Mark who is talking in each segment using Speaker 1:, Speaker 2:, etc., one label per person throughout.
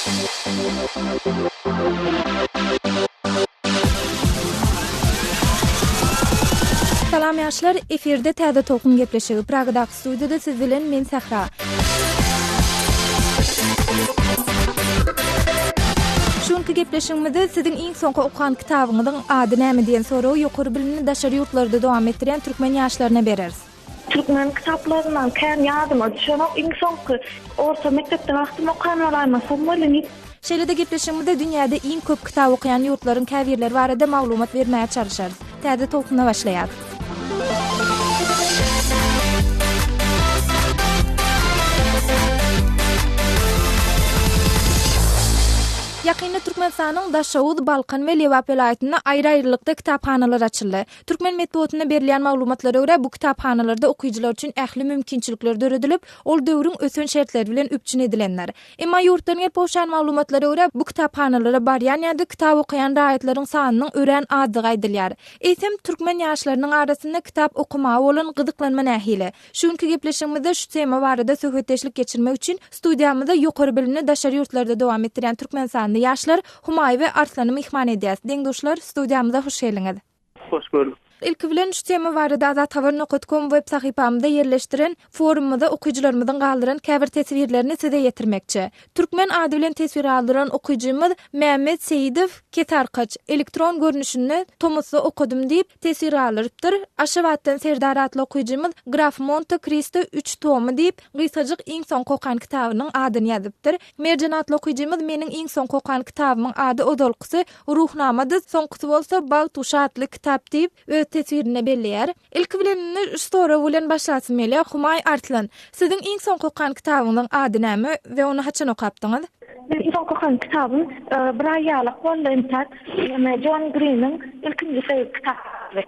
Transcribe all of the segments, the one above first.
Speaker 1: Salam ýaşlar, efirde Täze Tolkun gepleşigi. Pragadaky studiýada siz bilen men Sähra. Şu günki gepleşigimizde siziň iň soňky okan kitabyňyzyň ady näme diýen soragy ýokary bilimini daşary ýurtlarda dowam etdirýän türkmen ýaşlaryna bereris.
Speaker 2: Türkmen kitaplaryndan kän ýadyma düşenok. Iň soňky orta mekdepde wagtym okan bolaýmasam welin.
Speaker 1: Şeýle-de gepleşigimizde dünýäde iň köp kitap okaýan ýurtlaryň käbirleri barada maglumat bermäge çalyşarys. Täze tolkunda başlaýas. Ýakynda Türkmenistanyň Daşoguz, Balkan we Lebap welaýatynda aýry-aýrylykda kitaphanalar açyldy. Türkmen metbugatynda berilýän maglumatlara görä, bu kitaphanalarda okyjylar üçin ähli mümkinçilikler döredilip, ol döwrüň ösen şertleri bilen üpjün edilendir. Emma ýurtdan gelip gowşan maglumatlara görä, bu kitaphanalara barýan ýa-da kitap okaýan raýatlaryň sanynyň örän azdygy aýdylýar. Eýsem, türkmen ýaşlarynyň arasynda kitap okamaga bolan gyzyklanma nähili? Şu günki gepleşigimizde şu tema barada söhbetdeşlik geçirmek üçin studiýamyzda ýokary bilimini daşary ýurtlarda dowam etdirýän türkmenistanly ýaşlar Humaý we Arslany myhman edýäs. Deň-duşlar, studiýamyza hoş geldiňiz!
Speaker 3: Hoş gördük.
Speaker 1: Ilki bilen şu tema barada Azathabar nokat kom web sahypamyzda ýerleşdiren forumymyza okyjylarymyzyň galdyran käbir teswirlerini size ýetirmekçi. Türkmen ady bilen teswir galdyran okyjymyz Mämmet Seýidow Kesearkaç, elektron görnüşinde tomusda okadym diýip, teswir galdyrypdyr. Aşgabatdan Serdar atly okyjymyz Graf Monte Kristo üç tomy diýip, gysgajyk iň soňky okan kitabynyň adyny ýazypdyr. Merjen atly okyjymyz Meniň iň soňky okan kitabymyň ady ozalkysy Ruhnamady, soňkusy bolsa Bagt guşy atly kitap diýip, öz teswirinde belleýär. Ilki bilen indi şu sorag bilen başlasym gelýär, Humaý Arslan, siziň iň soňky okan kitabyňyzyň ady näme we ony haçan okapdyňyz?
Speaker 2: Meniň iň soňky okan kitabym bir aý ýalak boldy entäk. Jon Griniň Ilkinji söýgi kitaby.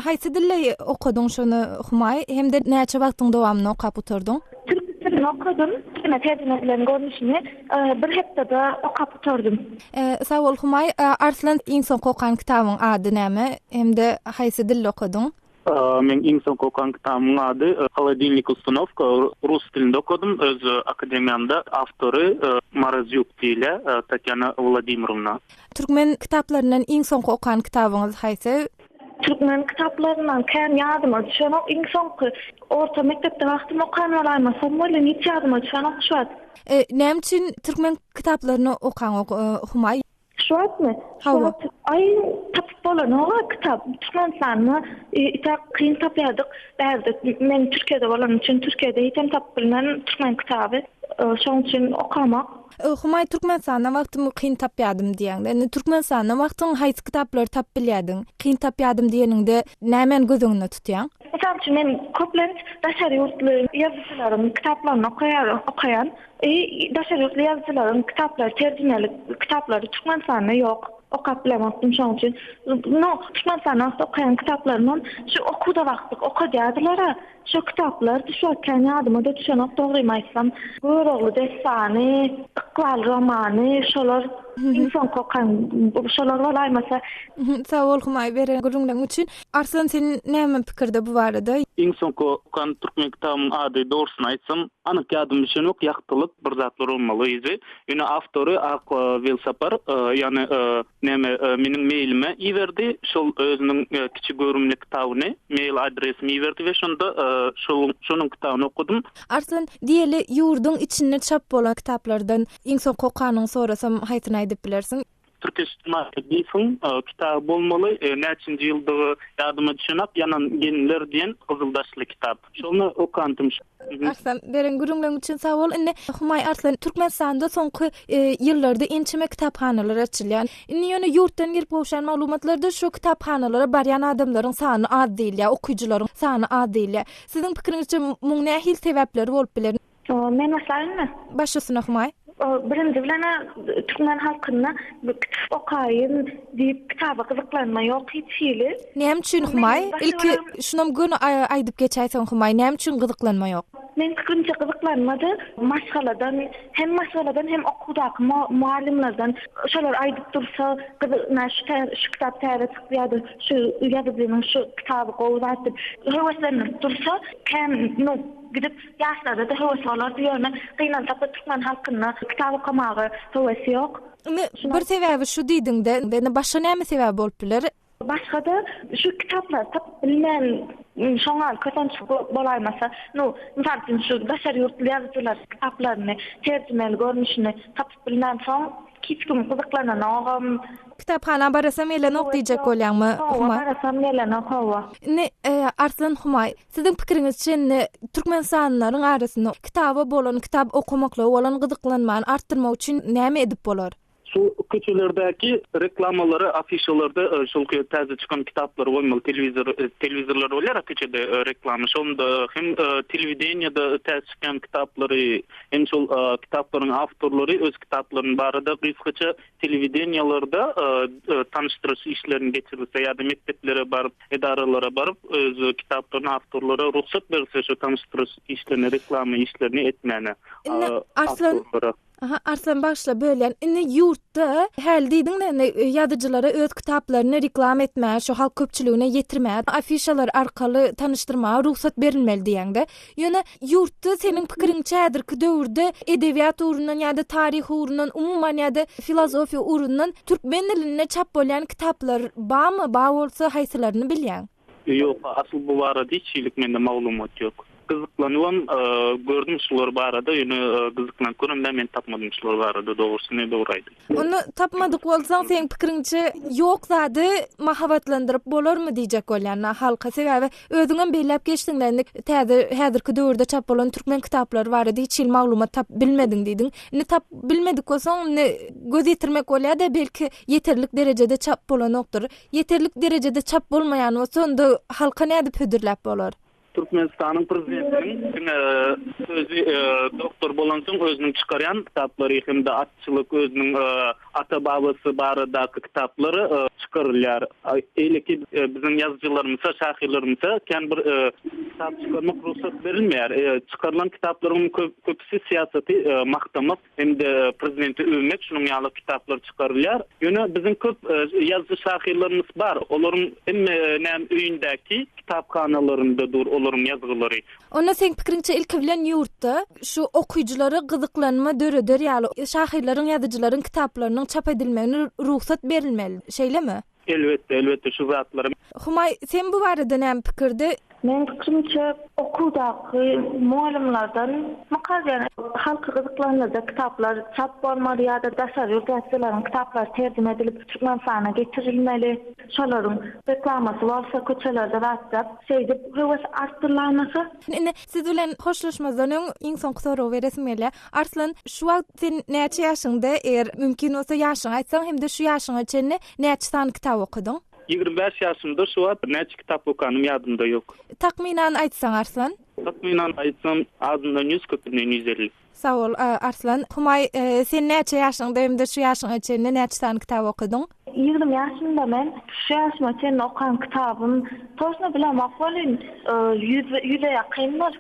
Speaker 1: Haýsy dilde okadyň şony Humaý hem-de näçe wagtyň dowamynda okap gutardyň?
Speaker 2: Türk dilinde okadym. Ýöne terjime edilen görnüşini bir hepdede okap gutardym.
Speaker 1: Sag bol Humaý. Arslan iň soňky okan kitabyň ady näme hem-de haýsy dilde okadyň?
Speaker 3: Meň iň soňky okan kitabymyň ady Holodilnik ustanowka rus dilinde okadym öz akademiýamda awtory Marazýuk diýilýär Tatýana Wladimirowna.
Speaker 1: Türkmen kitaplaryndan iň soňky okan kitabyňyz haýsy?
Speaker 2: Türkmen kitaplaryndan kän ýadyma düşenok. Iň soňky orta mekdepde wagtym okan bolaýmasam welin hiç ýadyma düşenok şu wagt.
Speaker 1: Näme üçin türkmen kitaplaryny okaňok Humaý?
Speaker 2: Şu wagtmy? Şu wagt aý tapyp bolanok-a kitap. Türkmenistanda itak kyn tapýardyk. Bärde men Türkiýede bolanym üçin Türkiýede hiçem tapyp bilmen türkmen kitaby. Şoň üçin okamak.
Speaker 1: Humaý Türkmenistanda wagtymy kyn tapýadym diýýäňdä. Indi Türkmenistanda wagtyň haýsy kitaplary tapyp bilýädiň? Kyn tapýadym diýeniňde nämäni göz öňünde tutýaň?
Speaker 2: Mysal üçin men köplenç daşary ýurtly ýazyjylaryň kitaplaryny okaýaryn, okaýan. I daşary ýurtly ýazyjylaryň kitaplary terjimeli kitaplary Türkmenistanda ýok. Okap bilemokdym şoň üçin. No, Türkmenistanda wagty okaýan kitaplarymam şu okuwda wagtlyk okadýardylar-a. Şo kitaplar şu wagt kän ýadyma-da düşenok dogrymy aýtsam. Görogly dessany, Ykbal romany şolar iň soňky okan şolar bolaýmasa.
Speaker 1: Sag bol Humaý beren gürrüňleriň üçin. Arslan sen näme pikirde bu barada?
Speaker 3: Iň soňky okan türkmen kitabymyň ady dogrusyny aýtsam anyk ýadyma düşenok Ýagtylyk bir zatlar bolmaly yzy. Ýöne awtory Ak Welsapar ýagny näme meniň mailime iberdi şol özüniň kiçi göwrümli kitabyny mail adresime iberdi we şonda şol şonuň kitabyny okadym.
Speaker 1: Arslan, diýeli ýurduň içinde çap bolan kitaplardan iň soňky okanyňy sorasam haýsyny aýdyp bilersiň?
Speaker 3: Türkeş Mardiýewiň kitaby bolmaly, näçinji ýyldygy ýadyma düşenok, Ýanan gelinler diýen gyzyl daşly kitap. Şony okandym.
Speaker 1: Arslan, beren gürrüňleriň üçin sag bol. Indi Humaý Arslan, Türkmenistanda soňky ýyllarda ençeme kitaphanalar açylýar. Indi ýöne ýurtdan gelip gowşan maglumatlarda şu kitaphanalara barýan adamlaryň sany az diýilýär, okyjylaryň sany az diýilýär. Siziň pikiriňizçe muň nähili sebäpleri bolup biler?
Speaker 2: Men başlaýynmy?
Speaker 1: Baş üstüne Humaý.
Speaker 2: Birinji bilen-ä türkmen halkynda kitap okaýyn diýip kitaba gyzyklanma ýok hiç hili.
Speaker 1: Näme üçin Humaý? Ilki şunam göni aýdyp geçäýseň Humaý, näme üçin gyzyklanma ýok?
Speaker 2: Meň pikirimçe gyzyklanma-da maşgaladan, hem maşgaladan hem okuwdaky mugallymlardan şolar aýdyp dursa, gyz ynha şu şu kitap täze çykdy ýa-da şu ýazyjynyň şu kitaby gowy zat diýip höweslendirip dursa, kän nu gidip ýaşlarda-da höwes bolardy. Ýöne gynansak-da türkmen halkynda kitap okamaga höwes ýok.
Speaker 1: Indi bir sebäbi şu diýdiňde, indi başga näme sebäbi bolup biler?
Speaker 2: Başga-da şu kitaplary tapyp bilmän şoňa kösenç bolaýmasa, nu, mysal üçin şu daşary ýurtly ýazyjylaryň kitaplaryny terjimeli görnüşini tapyp bilmänsoň hiç kim gyzyklananogam.
Speaker 1: Kitaphana barasam gelenok diýjek bolýaňmy,
Speaker 2: Humaý? Hawa, barasam gelenok, hawa.
Speaker 1: Indi, Arslan Humaý, siziň pikiriňizçe indi türkmenistanlylaryň arasynda kitaba bolan, kitap okamaklyga bolan gyzyklanmany artdyrmak üçin näme edip bolar?
Speaker 3: Şu köçelerdäki reklamalary, afişalarda şol täze çykan kitaplary goýmaly, telewizor, telewizorlar bolýar-a köçede reklama, şonda hem telewideniýede täze çykýan kitaplary, hem şol kitaplaryň awtorlary öz kitaplaryny barada gysgaça telewideniýalarda tanyşdyryş işlerini geçirilse ýa-da mekdeplere baryp, edaralara baryp öz kitaplaryny awtorlara rugsat berilse şu tanyşdyryş işlerini, reklama işlerini etmäne.
Speaker 1: Indi Arslan, Aha, Arslan bagyşla bölýän. Indi ýurtda häli diýdiň-de indi ýazyjylara öz kitaplaryny reklama etmäge, şu halk köpçüligine ýetirmäge, afişalar arkaly tanyşdyrmaga rugsat berilmeli diýýäň-de. Ýöne ýurtda seniň pikiriňçe häzirki döwürde edebiýat ugrundan ýa-da taryh ugrundan, umuman ýa-da filozofiýa ugrundan türkmen dilinde çap bolýan kitaplar barmy? Bar bolsa haýsylaryny bilýäň?
Speaker 3: Ýok, asyl bu barada hiç hilik mende maglumat ýok. Gyzyklanybam gördüm şular barada, ýöne gyzyklanyp göremde men tapmadym şular barada dogrusyny dogry aýdaý.
Speaker 1: Onda tapmadyk bolsaň seň pikiriňçe ýok zady mahabatlandyryp bolarmy diýjek bolýan halka sebäbi özüňem belläp geçdiňdä indi täze häzirki döwürde çap bolan türkmen kitaplary barada hiç hili maglumat tapyp bilmediň diýdiň. Indi tapyp bilmedik bolsaň indi göz ýetirmek bolýada belki ýeterlik derejede çap bolanokdyr. Ýeterlik derejede çap bolmaýan bolsa, onda halka nädip hödürläp bolar?
Speaker 3: Türkmenistanyň prezidentiniň diňe özi doktor bolansoň özüniň çykarýan kitaplary hem-de atçylyk özüniň ata-babasy baradaky kitaplary çykarylýar. Eýleki biziň ýazyjylarymyza, şahyrlarymyza kän bir kitap çykarmak rugsat berilmeýär. Çykarylan kitaplaryň köpüsi syýasaty magtamak hem-de prezidenti öwmek şunuň ýaly kitaplar çykarylýar. Ýöne biziň köp ýazyjy-şahyrlarymyz bar. Olaryň hemme näme öýündäki kitaphanalarynda dur olaryň ýazgylary.
Speaker 1: Onda seň pikiriňçe ilki bilen ýurtda şu okyjylara gyzyklanma döreder ýaly şahyrlaryň ýazyjylaryň kitaplarynyň çap edilmegine rugsat berilmeli, şeýlemi?
Speaker 3: Elbetde, elbetde şu zatlary.
Speaker 1: Humaý, sen bu barada näme pikirde?
Speaker 2: Meň pikirimçe, okuwdaky mugallymlardan mukal ýagny halky gyzyklandyrjak kitaplar çap bolmaly ýa-da daşary ýurt ýazyjylaryň kitaplary terjime edilip Türkmenistana getirilmeli. Şolaryň reklamasy bolsa köçelerde zatjap, şeýdip höwes artdyrylaýmasa.
Speaker 1: Indi siz bilen hoşlaşmazdan öň iň soňky soragy beresim gelýär. Arslan, şu wagt sen näçe ýaşyňda, eger mümkin bolsa ýaşyňy aýtsaň hem-de şu ýaşyňa çenli näçe sany kitap okadyň?
Speaker 3: 25 ýaşymda şu wagt näçe kitap okanym ýadymda ýok.
Speaker 1: Takmynan aýtsaň Arslan?
Speaker 3: Takmynan aýtsam azyndan 100 köpünden 150.
Speaker 1: Sag bol Arslan. Humaý sen näçe ýaşyňda hem-de şu ýaşyňa çenli näçe sany kitap okadyň?
Speaker 2: 20 ýaşymda men şu ýaşyma çenli okan kitabym toçno bilemok welin ýüze ýakyndyr.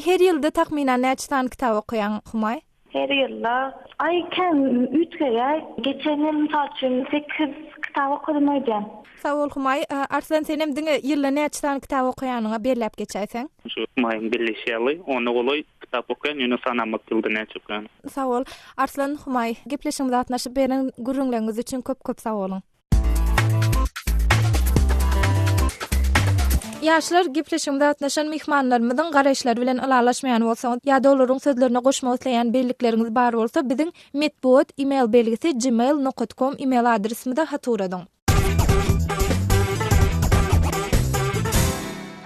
Speaker 1: Her ýylda takmynan näçe sany kitap okaýaň Humaý?
Speaker 2: Her ýylda, aý kän üýtgeýär. Geçen ýyl mysal üçin sekiz kitap okadym öýdýän.
Speaker 1: Sag bol Humaý. Arslan senem diňe ýylda näçe sany kitap okaýanyňa belläp geçäýseň.
Speaker 3: Şu Humaýyň belleýşi ýaly ona golaý kitap okaýan ýöne sanamok ýylda näçe okaýanym.
Speaker 1: Sag bol. Arslan Humaý gepleşigimize gatnaşyp beren gürrüňleriňiz üçin köp köp sag boluň. Ýaşlar gepleşigimize gatnaşan myhmanlarymyzyň garaýyşlary bilen ylalaşmaýan bolsaňyz ýa-da olaryň sözlerine goşmak isleýän bellikleriňiz bar bolsa biziň metbugat email belgisi gmail nokat kom email adresimize hat ugradyň.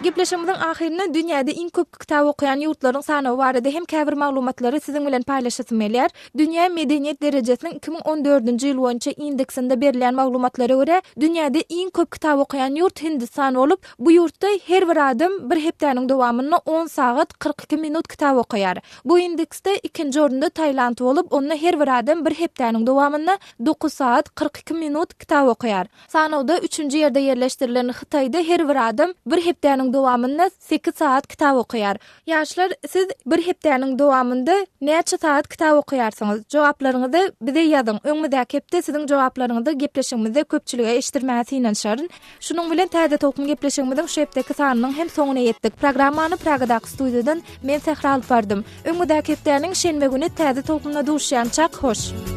Speaker 1: Gepleşigimiziň ahyrynda dünýäde iň köp kitap okaýan ýurtlaryň sanawy barada hem käbir maglumatlary siziň bilen paýlaşasym gelýär. Dünýä medeniýet derejesiniň 2014-nji ýyl boýunça indeksinde berilýän maglumatlara görä, dünýäde iň köp kitap okaýan ýurt Hindistan bolup, bu ýurtda her bir adam bir hepdäniň dowamynda on sagat 42 minut kitap okaýar. Bu indeksde ikinji orunda Tailand bolup, onda her bir adam bir hepdäniň dowamynda dokuz sagat 42 minut kitap okaýar. Sanawda üçünji ýerde ýerleşdirilen Hytaýda her bir adam bir hepdäniň. hepdäniň dowamynda sekiz sagat kitap okaýar. Ýaşlar, siz bir hepdäniň dowamynda näçe sagat kitap okaýarsyňyz? Jogaplaryňyzy bize ýazyň. Öňümizdäki hepde siziň jogaplaryňyzy gepleşigimizde köpçülige eşitdirmäge synanyşaryn. Şunuň bilen Täze tolkun gepleşigimiziň şu hepdeki sanynyň hem soňuna ýetdik. Programmany Pragadaky studiýadan men Sähra alyp bardym. Öňümizdäki hepdäniň şenbe güni Täze tolkunda duşýançak, hoş!